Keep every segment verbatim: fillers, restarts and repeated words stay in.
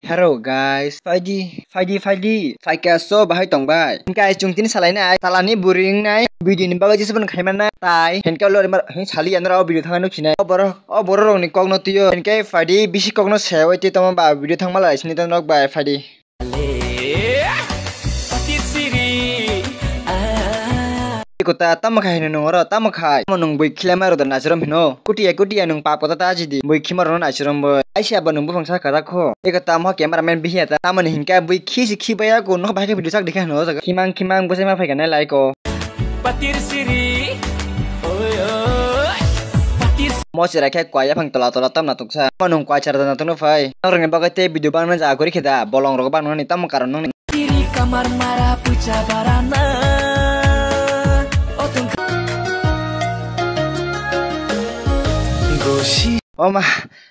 Hello guys, phaidi, phaidi, phaidi. Phaikha so bahai tong bai. Guys, chwng tini salai nai, salani bwrwi wngnai. Video ni bagwi jesa phano khaimana tai. Hinkhe lori mar, hin sali anora o video thangna nuksinai. O borok, o borok rokni kokno twiyo. Hinkhe phaidi bisi kokno sewi twi tongma ba video thangma lai sini tonrok bai phaidi. Eko ta tamo khai hino nung oro, tamo khai? Tamo nung bui khilai ma rwda nachirom hino. Kutia kutia nung pap kota ta jidi. Bui khima rwno nachirom bui. Aisi abo nung buphang sa kara kho. Eko tamo camera man bihiya ta. Tamoni hinkhe bui khisi khibaya ko no bahai khe video sak dikha hino o jaga. Khimang khimang bwsai ma phaikha nai lai ko. Patir siri. Oi, oi. Patir. Mo chwrai khe kwaya phang tola tola tamna tuksa. Tamo nung kwai chara da na tungno phai. Norokni bagwi tei video bangna ja gori khe da. Bolong rok bangna ni tamo karon nung. Tiri kamar mara pucha barana. Otung. Gosi. Oma,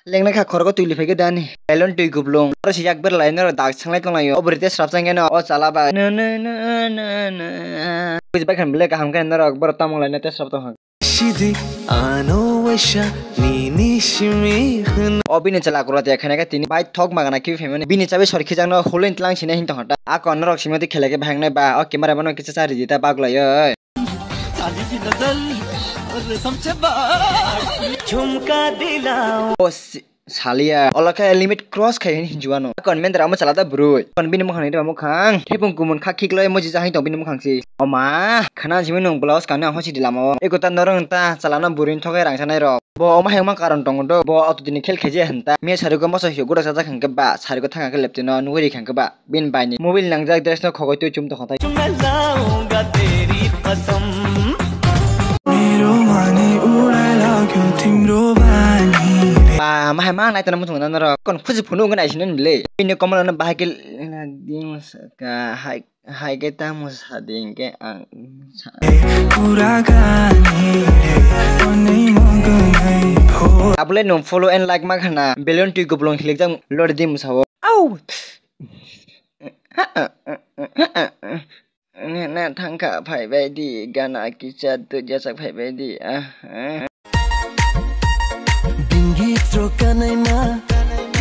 lengna kha khorgo twi liphaikhe dani. Belon twi gublung. Oro si yak ber lai noro dak sanglai tonglaio. Obori te srap sangkhe no o chala bai. Na, na, na, na, na. Buji bai khan bele kaham khe norok borok tamung lai na te srap tong. Sidi ano waisa nini simi hwn. O bini chala kura te khana khe tini bai thok magana kibi phaimani. Bini chabi sor khijakno hulin tlang sina hin tong hata. A kon norok simi te khela khe bahang nai ba. O camera mano kisa cha ridi ta bak lai oi. Sali ki nazar, resam se baat. Jhumka dilao. O si-, Salia, ola khe limit cross khai hini hinjua no. Kon mendra amo chala da bwrwi. Kon bini mukhang ni mukhang. Thepung kumun kha khikloi moji jahai tong bini mukhang si. Oma, khana jimi nung blouse kani ang hosi di lama o. Eko ta norong ta chala na bwrwi thokai rang sanai rok. Bo oma hengma karon tongo do. Bo auto dini khel kheje hanta. Me sari ko moso hiyo gura sajak hangke ba, sari ko thanga khe lepte no nuguri khangke ba. Bini bai ni mobile nangjak dress no khogoi twi chum tong kha tai. Ba, ma hai ma nai tana muchung na norok. Kon khusi phunu ngai sini le. Bini komal no bahai ke di musa ka hai, hai ke ta musa ding ke ang. Abole no follow and like ma khana. Belon twi gublong hilik jang lori di musa o. Au. Na thangkha phaibai di, gana kisa dujajak phaibai di, ah, ah.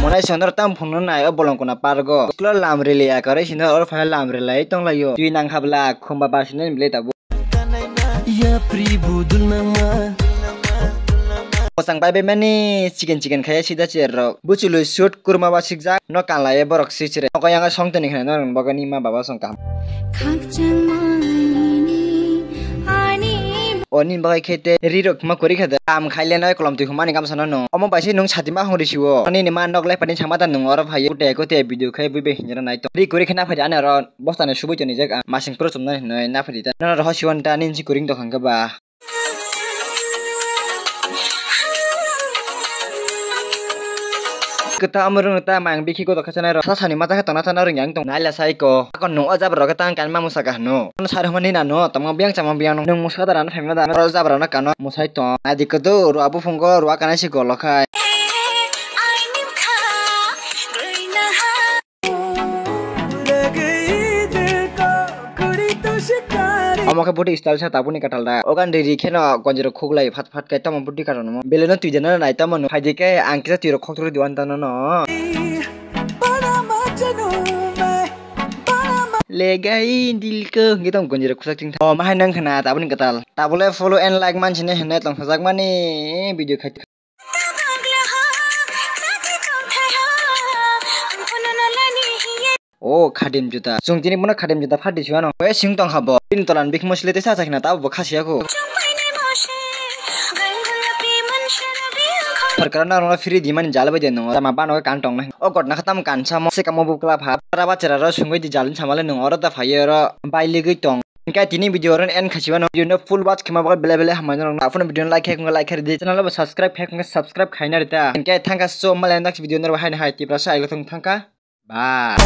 Monai sonor tam phungno nai o bolong kuna pargo. Sklo lam rili ya kare sino or phai lam rilai tonglaio. Twi nang habla khumba bar sino bile tabu. Yapri budul nangma. Bosang bai bai mani chicken chicken khaya sida chair rok. Buchului suit kurma ba sikjak no kanlai borok si chire. Nogo yang song toni khna norok bagani ma baba song kaham. Oni bagai khete ri rok ma kori khade. Am khaile noi kolom twi humani gamsa no no. Omo bai si nung satima hong risiwo. Oni ni ma nok lai pani chama ta nung oro phai. Kute kute video khai bui be hinjana nai to. Ri kori khna phai ane ro. Bostani subui toni jak ang masing pro chumnani hinwi naphari ta. Nono roho siwan ta ninsi kuring dokhang khe ba. Kwta amrung ta mang bikhi ko dokha chanai ro. Sasani mata khe tongna chana ring yang tong. Naila sai ko. Akon nung o jabra rok tang kan mamu saka hanu. Kono sar hmani nano tamo biang chamo biang nung musa da ran phaima da. Ro jabra no kano musai tong. Adi kodo ro abu phungo ro akanai si golo khai. Omo khe bwtwi style sa tabukni kwtal da. O gan ri ri kheno gonjero khuklai phat phat khe tamo bwtwi kwtal no. Belai no twi dana nai tamo no. Phaidi khe ang kisa twi rok khokthorwi diwan tano no. Legai dil ko hwnkhe tamo gonjero khukchak thing. O ma hai nang khna tabukni kwtal. Tabule follow and like man sini hwnwi tong sajak mani video khai. O khadim juta. Chwng tini bono khadim juta phat di siwano. Oi sing tong kha bo. Bini tolan bikmo sile tesa sa khna ta bo khasiya kho. Sorkar no rwna free di mani jala bai de nung. Tama bano kan tong nai. O gotna khatam kan samo. Se kamo bu kla pha. Raba chera ro sungwi di jalin samale nung oro ta phai oro bai ligwi tong. Hingke tini video oro end khasiwano, video no full watch khema bagwi belai belai hambai norok. Aphano video no like khe khungkhe like khe ridi, channel bo subscribe khe khungkhe subscribe khaina rita. Hingke thangkha so malai next video norok haino hai Tiprasa ailo thung thangkha. Bye.